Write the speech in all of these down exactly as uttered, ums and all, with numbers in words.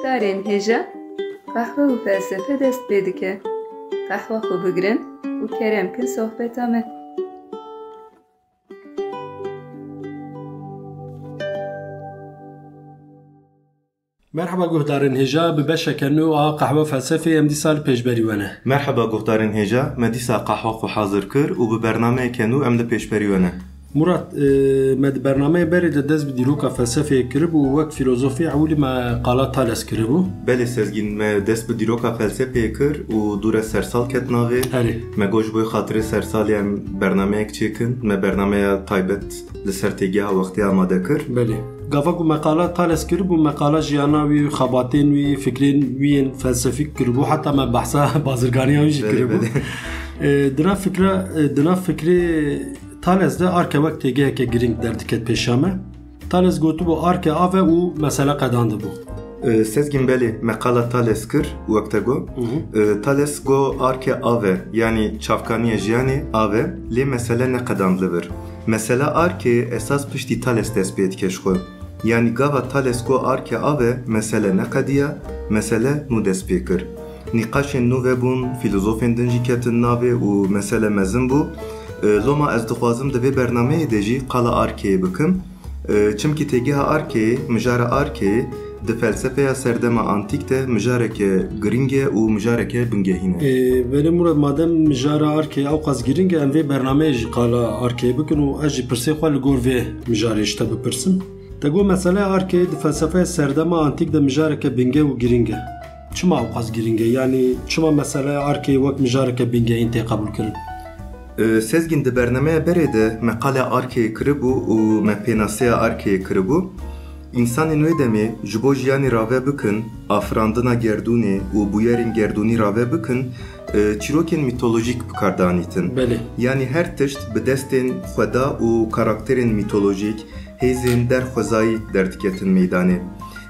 Guhdarên hêja, qehwe û felsefe dest pê dike. Qehwa xwe bigirin û kerem kin sohbeta me. Merhaba guhdarên hêja, bi beşeke nû a Qehwe Felsefê em dîsa li pêşberî we ne. Merhaba guhdarên hêja, me dîsa qehwa xwe hazir kir û bi bernameyeke nû em li pêşberî we ne. Murat, e, me di bernameyê berê de dest bi dîroka felsefeyê kiribû û wek fîlozofê ewilî me qala Thales kiribû. Belê Sezgîn, me dest bi dîroka felsefeyê kir û dûre sersal ket navê. Erê. Me got ji bo xatirê sersalê em bernameyek çêkin, me bernameya taybet li ser têgeha wextê amade kir. Belê. Gava ku me qala Thales kiribû, me qala jiyana wî, xebatên wî, fikrên wî yên felsefîk kiribû, heta me behsa bazirganiya wî jî Belê, kiribû. belê. E, di nav fikra, e, di nav fikrê Thales de arke wek têgeheke girîng derdiket pêşa me. Thales gotibû arke av e û mesele qedandibû. E, Sezgîn, belê, me qala Thales kir, wek te got. Hı hı. E, Thales got arke av e, yanî çavkaniya jiyanê av e, lê mesele neqedand li vir. Mesele arkê esas piştî Thales dest pê dike ji xwe. Yanî gava Thales got arke av e, mesele neqediya, mesele nû dest pê kir. Nîqaşên nû vebûn, fîlozofên din jî ketin navê û mesele mezin bû. E, loma ez dixwazim di vê bernameyê de jî qala arkeyê bikim. E, çimkî têgeha arkeyê, mijara arkeyê, di felsefeya serdema antîk de mijareke girîng e û mijareke bingehîn e. E, belê Murat, madem mijara arkeyê ewqas girîng e, em vê bernameyê jî qala arkeyê bikin û ez jî pirsê xwe li gor vê mijarê ji te bipirsim. Te got meseleya arkeyê di felsefeya serdema antîk de mijareke bingeh û girîng e. Çima ewqas girîng e? Yanî çima meseleya arkeyê wek mijareke bingehîn tê qebûlkirin? E, Sezgîn, di bernameya berê de me qala arkeyê kiribû û me pênaseya arkeyê kiribû. Însanên wê demê ji bo jiyanê rave bikin, afirandina gerdûnê û bûyerên gerdûnî rave bikin, e, çîrokên mîtolojîk bi kar danîtin. Belê. Yanî her tişt bi destên xweda û karakterên mîtolojîk, hêzên derxwezayî derdiketin meydanê.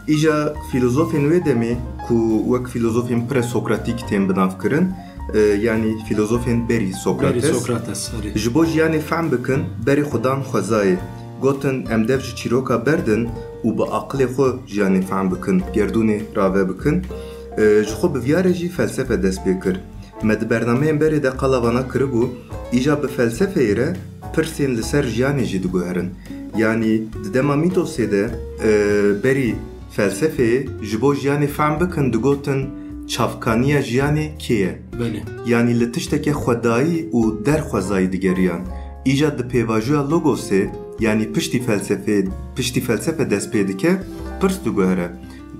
Îja fîlozofên wê demê ku wek fîlozofên presokratîk tên binavkirin, e, yanî fîlozofên berî Berî Sokrates, Sokrates, erê. ji bo jiyanê fehm bikin, berê xwe dan xwezayê. Gotin, em dev ji çîroka berdin û bi aqilê xwe jiyanê fehm bikin, gerdûnê rave bikin. E, ji xwe bi viya re jî felsefe dest pê kir. Me di bernameyên berê de qala vana kiribû, îja bi felsefeyê re pirsên li ser jiyanê jî diguherin. Yanî di dema mîtosê de, e, berî felsefeyê ji bo jiyanê fehm bikin digotin çavkaniya jiyanê kê ye? Belê. Yanî li tişteke xwedayî û derxwezayî digeriyan. Îja di pêvajoya logosê, yanî piştî felsefeyê, piştî felsefe dest pê dike, pirs diguhere.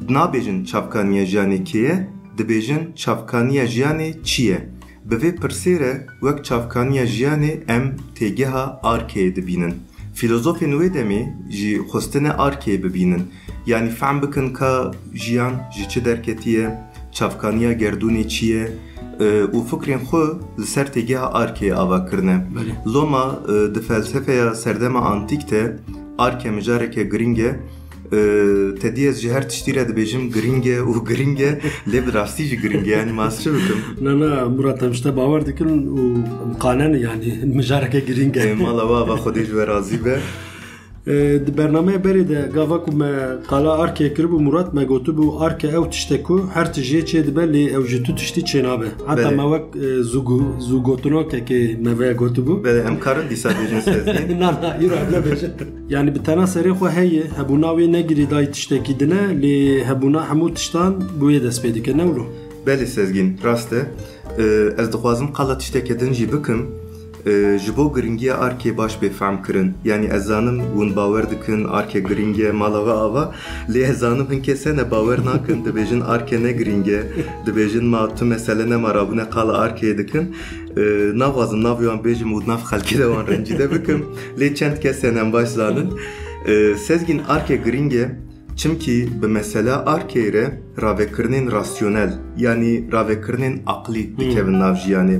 Nabêjin çavkaniya jiyanê kê ye, dibêjin çavkaniya jiyanê çi ye? Bi vê pirsê re wek çavkaniya jiyanê em têgeha arkeyê dibînin. Fîlozofên wê demê jî xwestine arkeyê bibînin. Yanî fehm bikin ka jiyan ji çi derketiye, çavkaniya gerdûnê çi ye, e, û fikrên xwe li ser têgeha arkeyê ava kirine. Belê. Loma, e, di felsefeya serdema antîk de arke mijareke girîng e. E, te dî ez ji her tiştî re dibêjim girîng e û girîng e, lê bi rastî jî girîng e, yanî ma ez çi bikim? Na, na, Murat, em ji te bawer dikin û em qane ne, yanî mijareke girîng e. E, mala we ava Xwedê ji we razî be. E, di bernameyê berê de gava ku me qala arkê kiribû Murat, me gotibû arke ew tişt e ku her tişt jê çê dibe, lê ew ji tu tiştî çê nabe. Heta Belê. me wek, e, zû gu-, zû gotinokekê me ve gotibû. Belê, em karin dîsa bêjin Sezgîn? Na, na, îro em nebêjin. Yanî bi tena serê xwe heye, hebûna wê ne girêdayî tiştekî din e, lê hebûna hemû tiştan bi wê dest pê dike, ne wilo? Belê Sezgîn, rast e. E, ez dixwazim qala tişteke din jî bikim. E, ji bo girîngiya arkê baş bê fehm kirin. Yanî ez zanim hûn bawer dikin, arke girîng e, mala we ava. Lê ez zanim hin kes hene bawer nakin, dibêjin arke ne girîng e. Dibêjin ma tu mesele nema rabûne qala arkê dikin. E, naxwazim navê wan bêjim û nav xelkê de wan rencîde bikim. Lê çend kes hene em baş zanin. E, Sezgîn, arke girîng e. Çimkî bi mesela arkê re ravekirinên rasyonel, yanî ravekirinên aqlî Hmm. dikevin nav jiyanê.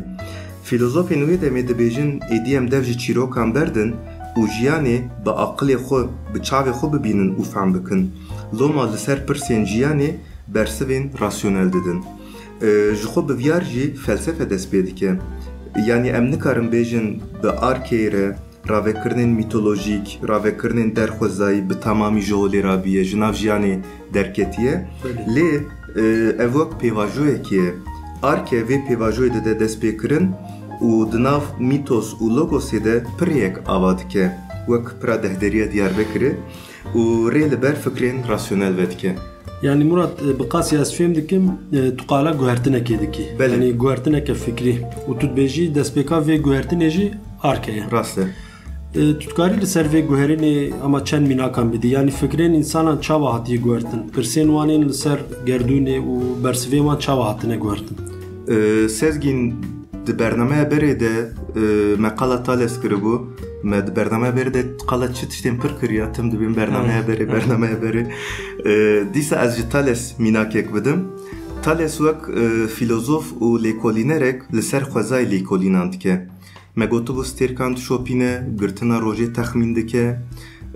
Fîlozofên wê demê dibêjin, êdî em dev ji çîrokan berdin û jiyanê bi aqilê xwe, bi çavê xwe bibînin û fehm bikin. Loma li ser pirsên jiyanê bersivên rasyonel didin. E, ji xwe bi viyar jî felsefe dest pê dike. Yanî em nikarin bêjin bi arkê re, ravekirinên mîtolojîk, ravekirinên derxwezayî bi temamî ji holê re bûye, ji nav jiyanê derketiye. Belê. Lê, e, ev wek pêvajoyekê ye. Arke vê pêvajoyê dide destpêkirin û di nav mîtos û logosê de pirêyek ava dike, wek pira dehderiya Diyarbekirê û rê li ber fikrên rasyonel vedike. Yanî Murat, e, bi qasî ez fêm dikim, e, tu qala guhertinekê dikî. Belê. Yanî guhertineke fikrî. Û tu dibêjî destpêka vê guhertinê jî Arke ye. Rast e. E, tu dikarî li ser vê guherînê ama çend mînakan bidî? Yanî fikrên însanan çawa hatiye guhertin? Pirsên wan ên li ser gerdûnê û bersivên wan çawa hatine guhertin? E, Sezgîn, di bernameya berê de, e, me qala Thales kiribû. Me di bernameya berê de qala çi tiştên pir kiriya, tim dibên bernameya Evet. berê, Evet. bernameya berê. E, dîsa ez ji Thales mînakek bidim. Thales wek, e, filozof û lêkolînerek li ser xwezayê lêkolînan dike. Me gotibû stêrkan dişopîne, girtina rojê texmîn dike.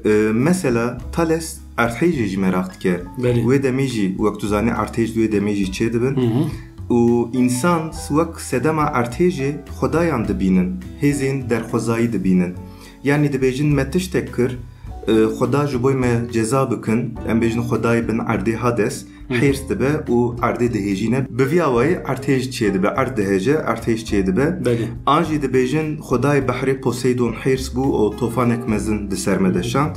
E, mesela Thales erdhêjê jî meraq dike. Belê. Wê demê jî, wek tu zanî, erdhêj di wê demê jî çêdibin. Hı hı. Û însan wek sedema erdhêjê xwedayan dibînin, hêzên derxwezayî dibînin. Yanî dibêjin me tiştek kir, e, xweda ji bo me ceza bikin, em bêjin xwedayê bin erdê Hades, Hı. hêrs dibe û erdê dihêjîne. Bi vî awayî erdhêj çêdibe, erd dihêje, erdhêj çêdibe. Belê. An jî dibêjin xwedayê behrê Poseydon hêrs bû û tofanek mezin di ser me de şand.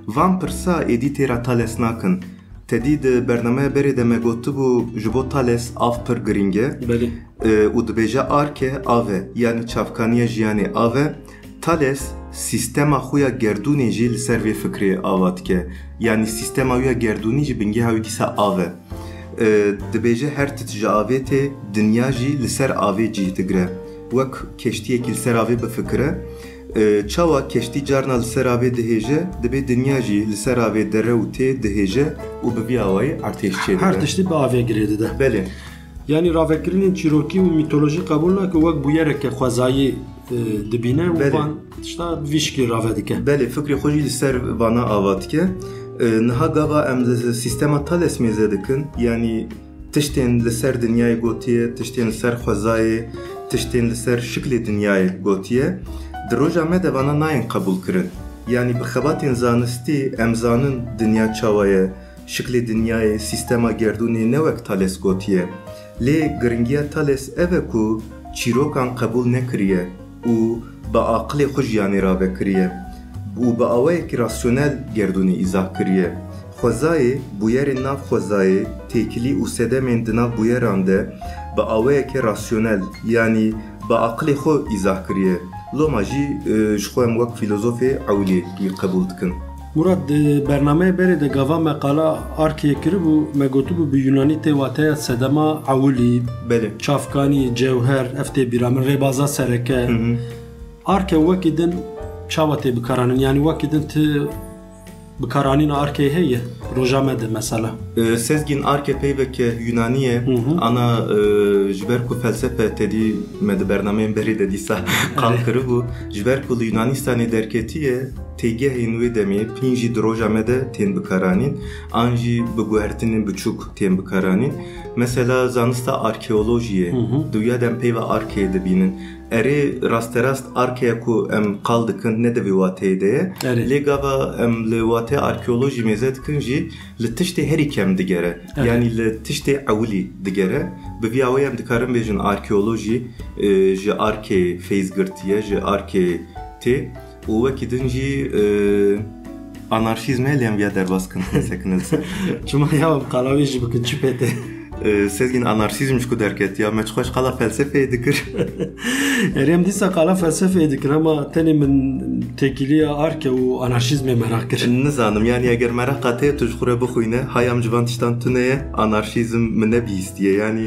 Van pirsa êdî têra Thales nakin. Tedî di bernameya berê de me gotibû, ji bo Thales av pir girîng e. Belê. E, û dibêje Arke av e, yanî çavkaniya jiyanê av e. Thales sîstema xwe ya gerdûnê jî li ser vê fikrê ava dike. Yanî sîstema wî ya gerdûnî jî bingêha wî dîsa av e. E, dibêje her tişt ji avê tê, dinya jî li ser avê cih digire. Wek keştiyekî li ser avê bifikire, e, çawa keştî carna li ser avê dihêje, dibê dinya jî li ser avê dere û tê dihêje û bi vî awayî erdhêj çêdibe. Her tiştî bi avê girê dide. Belê. Yanî ravekirinên çîrokî û mîtolojî qebûl nake, wek bûyereke xwezayî, e, dibîne û Belê. van tişta vî şikî rave dike. Belê, fikrê xwe jî li ser vana ava dike. E, niha gava em li sîstema Thales mêze dikin, yanî tiştên li ser dinyayê gotiye, tiştên li ser xwezayê, tiştên li ser şiklê dinyayê gotiye. Di roja me de vana nayên qebûlkirin. Yanî bi xebatên zanistî em zanin dinya çawa ye, şiklê dinyayê, sîstema gerdûnê ne wek Thales gotiye. Lê giringiya Thales ev e ku çîrokan qebûl nekiriye û bi aqilê xwe jiyanê rave kiriye û bi awayekî rasyonel gerdûnê îzah kiriye. Xwezayê, bûyerên nav xwezayê, têkilî û sedemên di nav bûyeran de bi awayeke rasyonel, yanî bi aqilê xwe îzah kiriye. Loma jî, e, ji xwe em wek filozofê ewilî wî qebûl dikin. Murat, di bernameyê berê de gava me qala Arkê kiribû, me gotibû bi Yunanî tê wateya sedema ewilî, Belê. çavkanî, cewher, ev tê bîra min, rêbaza sereke. Hı hı. Arke wekî din çawa tê bikaranîn? Yanî wekî din ti bikaranîna arkê heye roja me de mesela? E, Sezgîn, arke peyveke Yunanî ye. Hı hı. Ana, e, ji ber ku felsefe tedî me di bernameyên berê de dîsa qal Evet. kiribû, ji ber ku li Yunanistanê derketiye, têgehên wê demê hîn jî di roja me de tên bikaranîn, an jî bi guhertinên biçûk tên bikaranîn. Mesela zanista arkeolojiyê, Hı hı. di wiya de em peyva arkeyê dibînin. Erê, rasterast arkeya ku em qal dikin ne di vê wateyê de ye. Erê. Lê gava em li wateya arkeolojî mêze dikin jî li tiştê herî kem digere. Erê. Yanî li tiştê ewilî digere. Bi vî awayî em dikarin bêjin arkeolojî, e, ji arkê feyz girtiye, ji arkê tê. Û wekî din jî, e, anarşîzm e, lê em viya derbas kin, qesekine li ser. Çima ya em qala wê jî bikin, çi pê tê? E, Sezgîn, anarşîzm ji ku derketiya? Me çi xweş qala felsefeyê dikir. Erê, em dîsa qala felsefeyê dikin, ama tenê min têkiliya arke û anarşîzmê meraq kir. Nizanim, yanî eger mereqa te ye, tu ji xwe re bixwîne, haya min ji van tiştan tune ye, anarşîzm min nebihîstiye. Yanî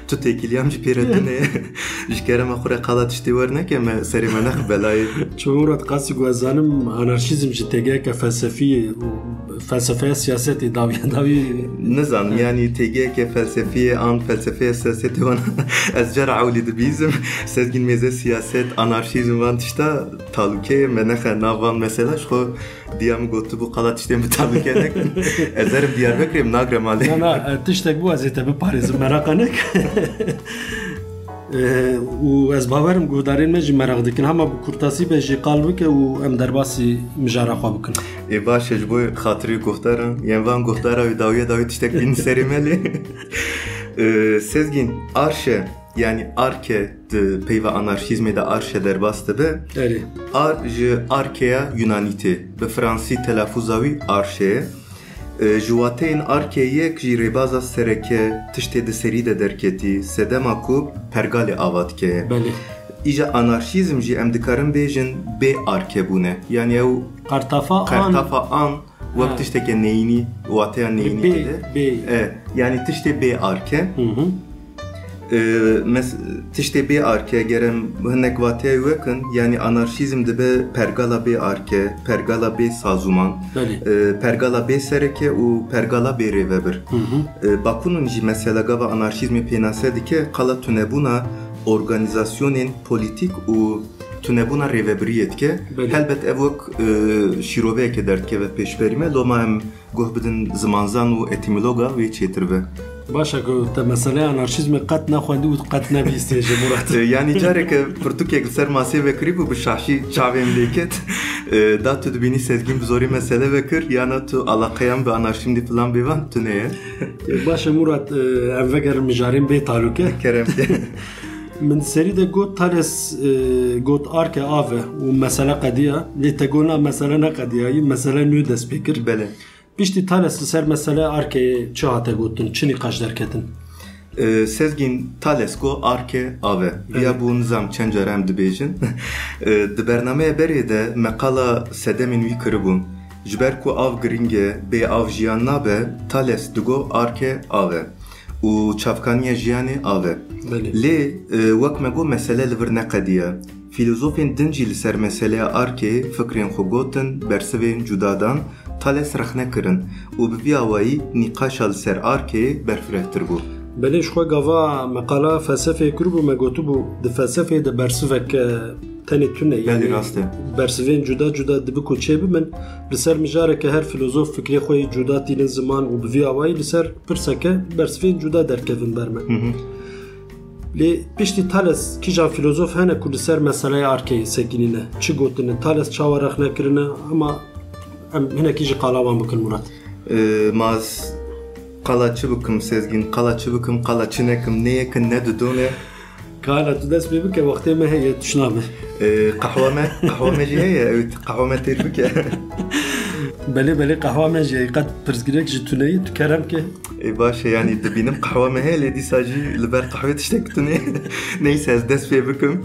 tu têkiliya min jî pê re tune ye. Ji kerema xwe re qala tiştê werneke, me serê me nexe belayê. Çi Murat, qasî ku ez zanim, anarşîzm ji têgeheke felsefî û felsefeya siyasetê dawiya dawî. Nizanim, yanî têgeheke felsefî ye an felsefeya siyasetê wan ez cara ewlî dibîzim. Sezgîn, mêze siyaset, anarşîzm, van tişta talûke ye, me nexe nav van mesela, ji xwe diya min gotibû qala tiştên bi talûke nekin. Ez herim Diyarbekirê, min nagre malê. Na, na, e, tiştek bû ez ê te biparêzim, meraqa neke. Û ez bawerim guhdarên me jî meraq dikin. Hema bi kurtasî be jî qal bike û em derbasî mijara xwe bikin. Ê baş e, ji bo xatirê guhdaran, yên van guhdara wê dawiya dawî tiştek bînin serê me lê. Ê, Sezgîn, arşe, yanî arke di peyva anarşîzmê de arşe derbas dibe. Erê. Ar ji arkeya Yunanî tê. Bi fransî telafûza wî arşe ye. E, ji wateyên arkê yek jî rêbaza sereke tiştê di serî de derketî, sedema ku pergalê ava dike ye. Belê. Îja anarşîzm jî em dikarin bêjin bê arke bûne. Yanî ew Qertafa an. Qertafa an wek Ha. tişteke neyînî, wateya neyînî Bê, dide. bê. E, yanî tiştê bê arke. Hı hı. E, mes-, tiştê bê arke, ger em hinek vateyê wekin, yanî anarşîzm dibe pergala bê arke, pergala bê sazûman, Belê. e, pergala bê sereke û pergala bê rêvebir. Hı hı. E, Bakunin jî mesela gava anarşîzmê pênase dike, qala tunebûna organîzasyonên polîtîk û tunebûna rêvebiriyê dike. Belê. Helbet ev wek, e, şîroveyeke derdikeve pêşberî me, loma em guh bidin zimanzan û etîmologa wê çêtir be. Baş e ku te meseleya anarşîzmê qet nexwendî û qet nebihîstiye jî, Murat. E, yanî careke pirtûkek li ser masê vekirîbû, bi şaşî çavê min lê ket. E, da tu dibînî Sezgîn bi zorî mesele vekir, yana tu alaqeyan bi anarşîzmê filan bêvan tune ye. E, baş e Murat, e, em vegerin mijarên bê talûke. Kerem ke. Min serî de got Thales, e, got arke av e û mesele qediya. Lê te got na mesele neqediyayî, mesele nû dest pê kir. Belê. Piştî Thales li ser meseleya arkeyê çi hate gotin, çi nîqaş derketin? E, Sezgîn, Thales got arke av e. Viya Evet. bû nizam çend cara em dibêjin. E, di bernameya berê de me qala sedemên wî kiribûn. Ji ber ku av girîng e, bê av jiyan nabe, Thales digot arke av e. Û çavkaniya jiyanê av e. Belê. Lê, e, wek me got, mesele li vir neqediya. Fîlozofên din jî li ser meseleya arkê fikrên xwe gotin, bersivên cuda dan, Thales rexne kirin û bi vî awayî nîqaşa li ser arkê berfirehtir bû. Belê, ji xwe gava me qala felsefeyê kiribû, me gotibû, di felsefeyê de bersiveke tenê tune ye. Belê, Yanî rast e. bersivên cuda cuda dibe ku çêbibin, li ser mijareke her fîlozof fikrê xwe yê cuda tînin ziman û bi vî awayî li ser pirseke bersivên cuda derkevin ber me. Hı hı. Lê piştî Thales kîjan fîlozof hene ku li ser meseleya arkeyê sekinîne? Çi gotine? Thales çawa rexne kirine? Ama em hinekî jî qala wan bikin, Murat. Ee, ma ez qala çi bikim Sezgîn? Qala çi bikim? Qala çi nekim? Ne yekin, ne didone. Kala tu dest pê bike, wextê me heye, tişna me. Ee, qehwa me, qehwa me jî heye, ew qehwa me têr bike. Belê, belê, qehwa me jî heye, qet pirsgirêk ji tuneyî, tu kerem ke. Ê, baş e, yanî dibînim qehwa me heye, lê dîsa jî li ber qehwê tiştek tune. Neyse, ez dest pê bikim.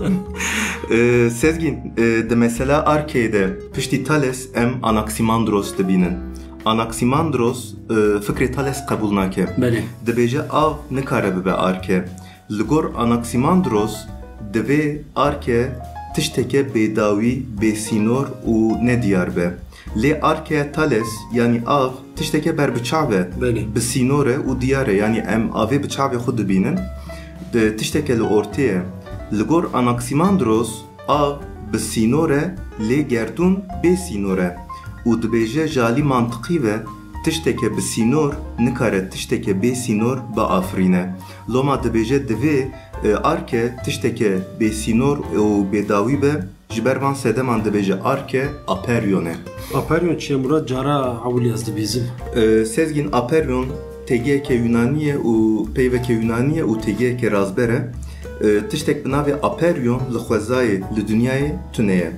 Ee, Sezgîn, e, di mesela arkeyê de piştî Thales em Anaximandros dibînin. Anaximandros, e, fikrê Thales qebûl nake. Belê. Dibêje av nikare bibe arke. Li gor Anaximandros divê arke tişteke bêdawî, bêsînor û nediyar be. Lê arkeya Thales, yanî av, tişteke berbiçav e, Belê. bi sînor e û diyar e. Yanî em avê bi çavê xwe dibînin. Di tişteke li ortê ye. Li gor Anaximandros, av bi sînor e, lê gerdûn bê sînor e. Û dibêje ji alî mantiqî ve tişteke bi sînor nikare tişteke bê sînor biafirîne. Loma dibêje divê, e, arke tişteke bê sînor û bêdawî be, ji ber van sedeman dibêje arke Aperyon e. Aperyon çi ye Murat? Cara ewil ez dibîzim. E, Sezgîn, Aperyon têgeyeke Yunanî ye û peyveke Yunanî ye û têgeyeke razber e. E, tiştek bi navê Aperyon li xwezayê, li dinyayê tune ye.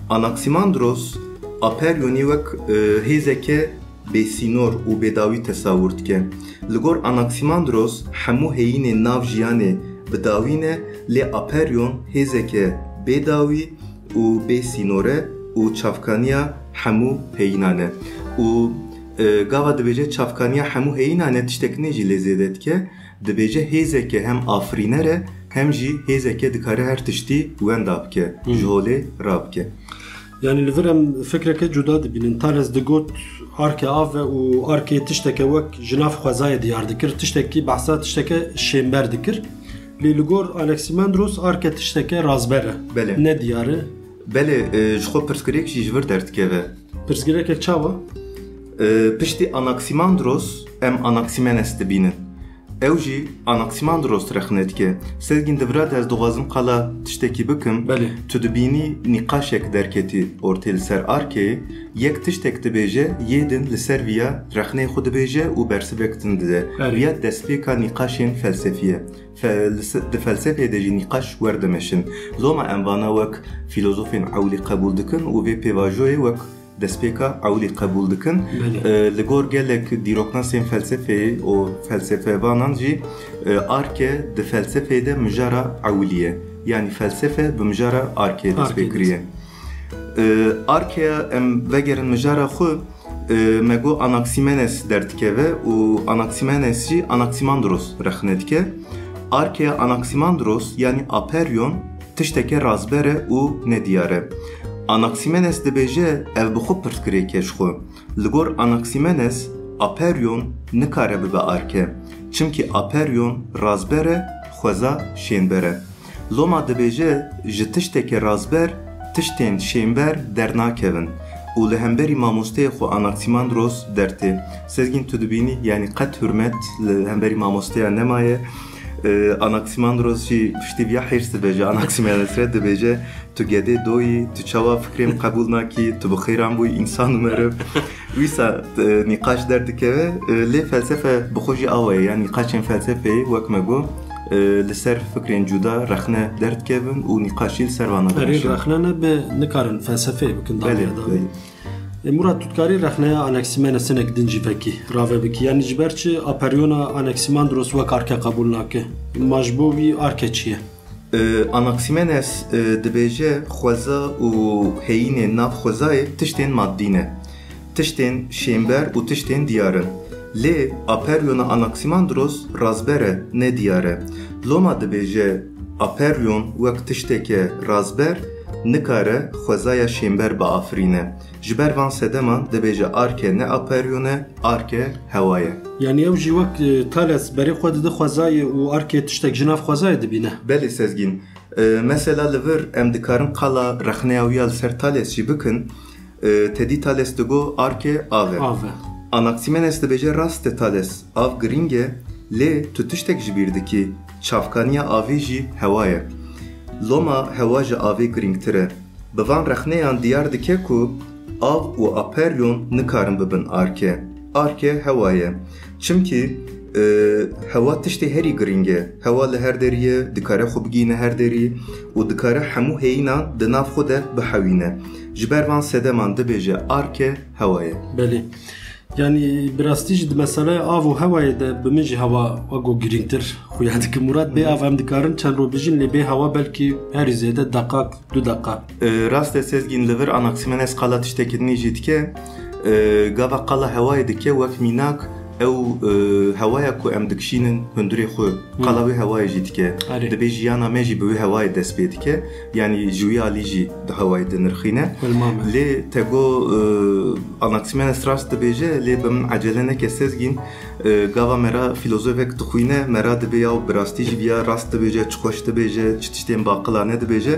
Anaximandros Aperyonî wek, e, hêzeke bêsînor û bêdawî tesawir dike. Li gor Anaximandros hemû heyînên nav jiyanê bi dawî ne, lê Aperyon hêzeke bêdawî û bê sînor e û çavkaniya hemû heyînan e. Û, e, gava dibêje çavkaniya hemû heyînan e, tiştek nê jî lê zêde dike, dibêje hêzeke hem afirîner e, hem jî hêzeke dikare her tiştî wenda bike, Hı. ji holê rabike. Yanî li vir em fikreke cuda dibînin. Thales digot arke av e û arkê tişteke wek ji nav xwezayê diyar dikir, tiştekî behsa tişteke şênber dikir. Lê li gor Anaximandros arke tişteke razber e. Belê. Ne diyar e. Belê, e, ji xwe pirsgirêk jî ji vir derdikeve. Pirsgirêkek çawa? E, piştî Anaximandros em Anaximenes dibînin. Ew jî Anaximandros rexne dike. Sezgîn, di vira de ez dixwazim qala tiştekî bikim. Belê. Tu dibînî nîqaşek derketî ortê li ser Arkeyê. Yek tiştek dibêje, yê din li ser viya rexneyê xwe dibêje û bersivek din dide. Belê. Viya destpêka nîqaşên felsefî ye. Fe-, li se-, di felsefeyê de jî nîqaş werdimeşin. Loma em vana wek filozofên ewilî qebûl dikin û vê pêvajoyê wek destpêka ewilî qebûl dikin. Belê. E, li gor gelek dîroknasên felsefeyê û felsefevanan jî, e, Arke di felsefeyê de mijara ewilî ye. Yanî felsefe bi mijara Arkê dest pê kiriye. E, Arkeya em vegerin mijara xwe, e, me got Anaximenes derdikeve û Anaximenes jî Anaximandros rexne dike. Arkeya Anaximandros, yanî Aperyon, tişteke razber e û nediyar e. Anaximenes dibêje, ev bi xwe pirsgirêk e ji xwe. Li gor Anaximenes, Aperyon nikare bibe Arke. Çimkî Aperyon razber e, xweza şênber e. Loma dibêje, ji tişteke razber tiştên şênber dernakevin û li hemberî mamosteyê xwe Anaximandros dertê. Sezgîn, tu dibînî, yanî qet hurmet li hemberî mamosteya nemaye. E, Anaximandros jî piştî viya hêrs dibêje, Anaximenes re dibêje, tu gedê doyî, tu çawa fikrê min qebûl nakî, tu bi xêran bûyî însan û meriv. Wîsa, e, nîqaş derdikeve, e, lê felsefe bi xwe jî awa ye, yanî nîqaşên felsefeyê wek me got, e, li ser fikrên cuda rexne derdikevin û nîqaş jî li ser vana Erê, dimeşin. Rexne nebe nikarin felsefeyê bikin Belê, dawiya dawî. Belê. E, Murat, tu dikarî rexneya Anaximenes hinek din jî vekî, rave bikî. Yanî ji ber çi Aperyona Anaximandros wek Arke qebûl nake? Ma ji bo wî Arke çi ye? E, Anaximenes, e, dibêje, xweza û heyînên nav xwezayê tiştên maddî ne. Tiştên şênber û tiştên diyar in. Lê Aperyona Anaximandros razber e, ne diyar e. Loma dibêje, Aperyon wek tişteke razber nikare xwezaya şênber biafirîne. Ji ber van sedeman dibêje Arke ne Aperyon e, Arke hewa ye. Yanî ew jî wek, e, Thales berê xwe dide xwezayê û Arke tiştek ji nav xwezayê dibîne. Belê Sezgîn. E, mesela li vir em dikarin qala rexneya wî ya li ser Thales jî bikin. E, tedî Thales digo Arke av e. Av e. Anaximenes dibêje rast e Thales, av girîng e, lê tu tiştek ji bîr dikî, çavkaniya avê jî hewa ye. Loma hewa ji avê girîngtir e. Bi van rexneyan diyar dike ku av û Aperyon nikarin bibin Arke. Arke hewa ye. Çimkî, e, hewa tiştê herî girîng e. Hewa li her derî ye, dikare xwe bigihîne her derî û dikare hemû heyînan di nav xwe de bihewîne. Ji ber van sedeman dibêje Arke hewa ye. Belê. Yanî bi rastî jî di meselaya av û hewayê de bi min jî hewa wek ku girîngtir xuya dike. Murat, bê av em dikarin çend roj bijîn, lê bê hewa belkî herî zêde deqak, du deqa. E, rast e Sezgîn, li vir Anaximenes qala tiştekî dinê jî dike. E, gava qala hewayê dike wek mînak ew, e, hewaya ku em dikişînin hundirê xwe. Qala wê hewayê jî dike. Erê. Dibê jiyana me jî bi wê hewayê dest pê dike. Yanî ji wî alî jî di hewayê dinirxîne. Hilma me. Lê te got, e, Anaximenes rast dibêje, lê bi min ecele neke Sezgîn. E, gava me re filozofek dixwîne, me re dibê ya bi rastî jî viya rast dibêje, çi xweş dibêje, çi tiştên baqilane dibêje.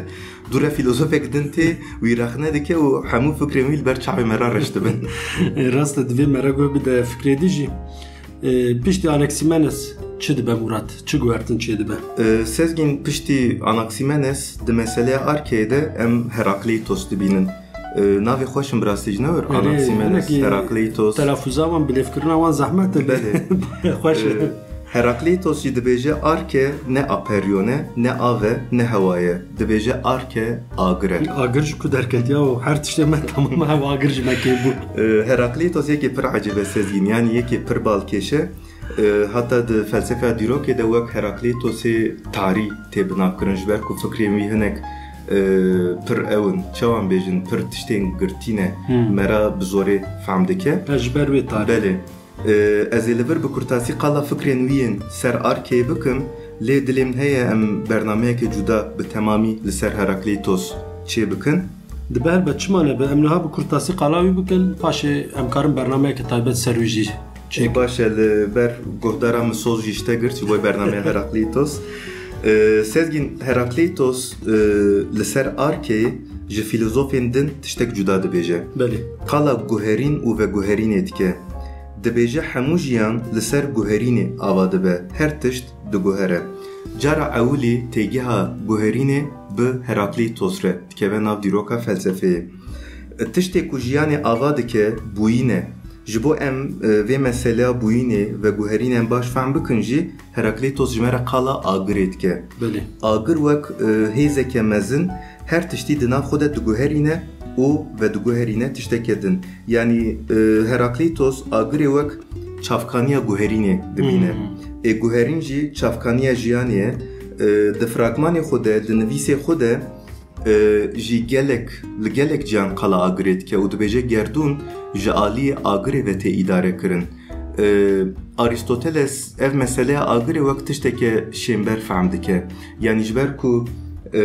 Dûre filozofek din tê, wî rexne dike û hemû fikrên wî li ber çavê me re reş dibin. E, rast e, divê me re guh bide fikrê dî jî. E, piştî Anaximenes çi dibe Murat? Çi guhertin çê dibe? E, Sezgîn, piştî Anaximenes di meseleya Arkeyê de em Herakleitos dibînin. E, navê xweş in bi rastî ji ne wir? Erê, Anaximenes, hinekî Herakleitos. Telafûza wan, bilêvkirina wan zehmet e. Belê. Xweş e. E, Herakleitos jî dibêje Arke ne Aperyon e, ne av e, ne hewa ye. Dibêje Arke agir e. Agir ji ku derketiya û her tiştê me tamam, hev agir ji me kêm bû. E, Herakleitos yekê pir ecêb e Sezgîn, yanî yekê pir balkêş e. E, heta di felsefeya dîrokê de wek Herakleitosê tarî tê binavkirin, ji ber ku fikrên wî hinek, e, pir ew in, çawa em bêjin, pir tiştên girtî ne, Hmm. me re bi zorê fehm dike. Ez ji ber wê tarî. Belê. E, ez ê li vir bi kurtasî qala fikrên wî yên ser Arkeyê bikim, lê dilê min heye em bernameyeke cuda bi temamî li ser Herakleitos çê bikin. Dibe helbet, çima nebe, em niha bi kurtasî qala wî bikin, paşê em karin bernameyeke taybet ser wî jî çêkin. Baş e, li ber guhdara min soz jî ji te girt, ji bo bernameya Herakleitos. E, Sezgîn, Herakleitos, e, li ser Arkeyê ji filozofên din tiştek cuda dibêje. Belê. Qala guherîn û veguherînê dike. Dibêje hemû jiyan li ser guherînê ava dibe, her tişt diguhere. Cara ewilî têgeha guherînê bi Herakleîtos re dikeve nav dîroka felsefeyê. Tiştê ku jiyanê ava dike, bûyîn e. Ji bo em, e, vê meseleya bûyînê ve guherînê em baş fehm bikin jî, Herakleitos ji me re qala agirê dike. Belê. Agir wek, e, hêzeke mezin her tiştî di nav xwe de diguherîne û vediguherîne tişteke din. Yanî, e, Herakleitos agirê wek çavkaniya guherînê dibîne. Hmm. Ê guherîn jî çavkaniya jiyanê ye. E, di fragmanê xwe de, di nivîsê xwe de, e, jî gelek, li gelek ciyan qala agirê dike û dibêje gerdûn ji aliyê agirê ve tê îdare kirin. E, Aristoteles ev meseleya agirê wek tişteke şênber fehm dike. Yanî ji ber ku, e,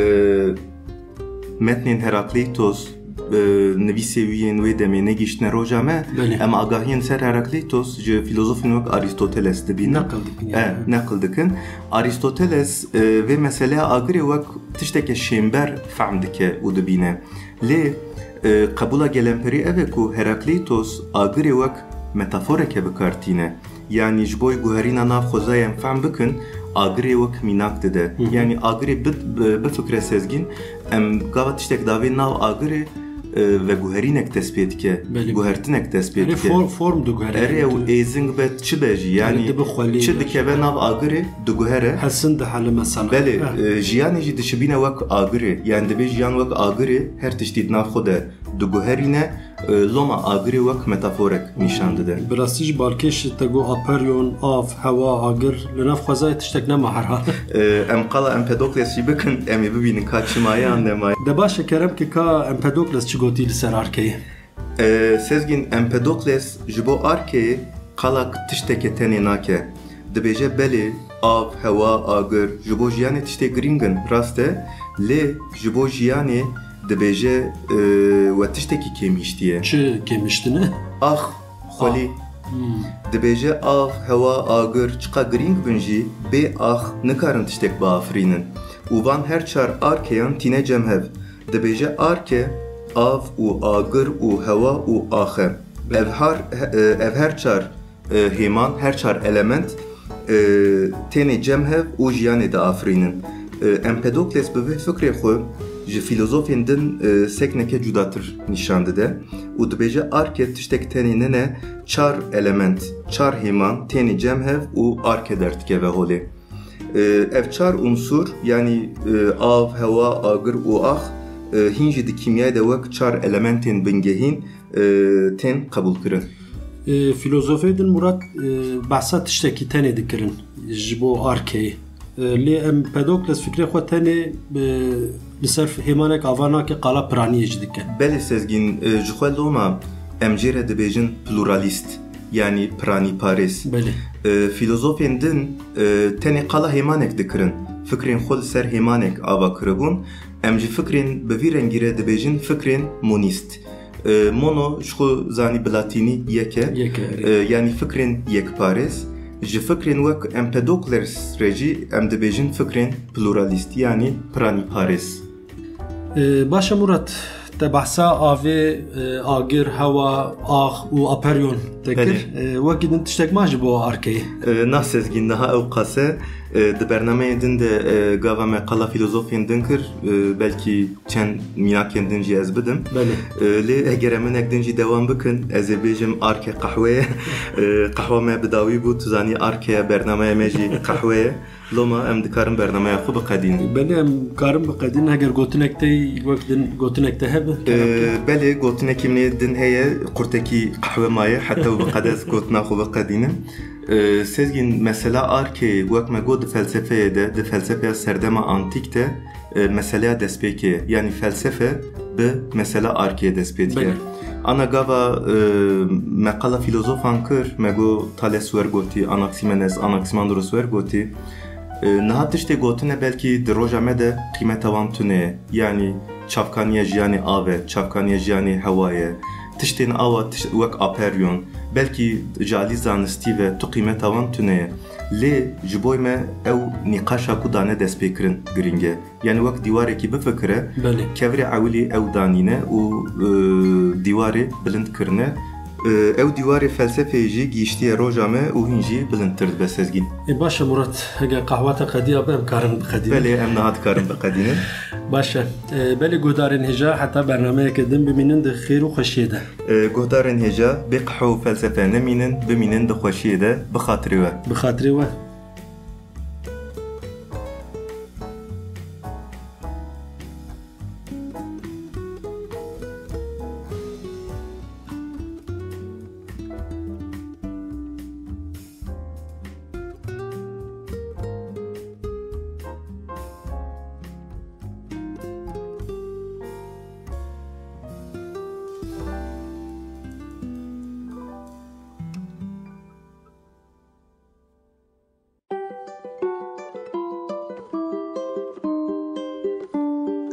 metnên Herakleitos, e, nivîsê wî yên wê demê negihiştine roja me, Belê. em agahiyên ser Herakleitos ji filozofên wek Aristoteles dibînin. Neqil dikin E, yani. Neqil dikin. Aristoteles, e, vê meseleya agirê wek tişteke şênber fehm dike û dibîne. Lê, e, qebûla gelemperî ev e ku Herakleitos agirê wek metaforeke bi kar tîne. Yanî ji bo guherîna nav xwezayê em fehm bikin, agirê wek mînak dide. Hı hı. Yanî agirê bi, bi, bifikre Sezgîn, em gava tiştek davê nav agirê, e, veguherînek dest pê dike, Belê. Guhertinek dest pê Erê dike. Form, form diguhere. Erê ew êzing be çi be jî, yanî Erê dibe xwelî çi ya. Dikeve nav agirê, diguhere. Hesin dihele mesela. Belê, Ha. e, jiyanê jî dişibîne wek agirê. Yanî dibê jiyan wek agirê, her tiştî di nav xwe de diguherîne, e, loma agirê wek metaforek nîşan dide. Bi rastî jî balkêş te got Aperyon, av, hewa, agir, li nav xwezayê tiştek nema herhal. E, em qala Empedokles jî bikin, em ê bibînin ka çi maye an nemaye. De baş e, kerem ki ka Empedokles çi gotî li ser arkeyê? E, Sezgîn, Empedokles ji bo arkeyê qala tişteke tenê nake. Dibêje belê, av, hewa, agir ji bo jiyanê tiştê girîng in, rast e, lê ji bo jiyanê dibêje, e, we tiştekî kêmîştiye. Çi kêmîştine? Ax, xwelî. Hmm. Dibêje av, hewa, agir çiqa girîng bin jî bê ax nikarin tiştek biafirînin. Û van her çar arkeyan tîne cem hev. Dibêje arke, av û agir û hewa û ax e. Ev har, ev her çar, e, hêman, her çar element, e, tênê cem hev û jiyanê diafirînin. E, Empedokles bi vê fikrê xwe ji filozofên din, e, sekneke cudatir nîşan dide û dibêje arke tiştek tenê nine, çar element, çar hêman tênê cem hev û arke derdikeve holê. E, ev çar unsur, yanî, e, av, hewa, agir û ax, e, hîn jî di kîmyayê de wek çar elementên bingehîn, e, tên qebûlkirin. E, filozofê din Murat, e, behsa tiştekî tenê dikirin ji bo arkeyê. E, lê Empedokles fikrê xwe tenê, e, li ser hêmanek ava nake, qala piraniyê jî dike. Belê Sezgîn, e, ji xwe loma em jê re dibêjin pluralîst, yanî piranîparêz. Belê. E, filozofên din, e, tenê qala hêmanek dikirin. Fikrên xwe li ser hêmanek ava kiribûn. Em ji fikrên bi vî rengî re dibêjin fikrên monîst. E, mono ji xwe zanî bi latînî yek e. Yek e, erê. E, yanî fikrên yekparêz. Ji fikrên wek Empedokles re jî em dibêjin fikrên pluralîst, yanî piranîparêz. E, baş e Murat, te behsa avê, e, agir, hewa, ax û aperyon te kir. Belê. E, wekî din tiştek ma ji bo arkeyê? E, na Sezgîn, niha ew qas e. E, di bernameyên din de, e, gava me qala filozofên din kir, e, belkî çend mînakên din jî ez bidim. Belê. E, lê eger em hinek din jî dewam bikin, ez ê bêjim arke qehwe ye. E, qehwa me bi dawî bû, tu zanî arke ye, bernameya me jî qehwe ye. Loma em dikarin bernameya xwe biqedînin. Belê, em karin biqedînin, heger gotinek te wek din gotinek te hebe. E, belê, gotinekî min ê din heye, qurtekî qehwe maye, heta ew biqede ez gotina xwe biqedînim. E, Sezgîn, mesela arkeyê, wek me got, di felsefeyê de, di felsefeya serdema antîk de, e, meseleya destpêkê ye. Yanî felsefe bi mesela arkeyê dest pê dike. Belê. Ana gava, e, me qala filozofan kir, me got Thales wer gotî, Anaximenes, Anaximandros wer gotî. E, niha tiştê gotine belkî di roja me de qîmeta wan tune ye. Yanî çavkaniya jiyanê av e, çavkaniya jiyanê hewa ye. Tiştên awa tiş-, wek aperyon, belkî ji alî zanistî ve tu qîmeta wan tune ye. Lê ji bo me ew nîqaşa ku dane destpêkirin girîng e. Yanî wek dîwarekî bifikire, Belê. kevirê ewilî ew danîne û, e, dîwarê bilind kirine. Ew dîwarê felsefeyê jî gihîştiye roja me û hîn jî bilindtir dibe, Sezgîn. Ê, baş e Murat, hege qehwa te qediya be, em karin biqedînin. Belê, em niha dikarin biqedînin. Baş e. Ê, belê guhdarên hêja, heta bernameyeke din bimînin di xêr û xweşiyê de. Ê, guhdarên hêja, bê qehwe û felsefe nemînin, bimînin di xweşiyê de, bi xatirê we. Bi xatirê we.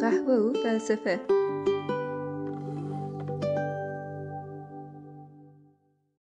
Qehwe û felsefe.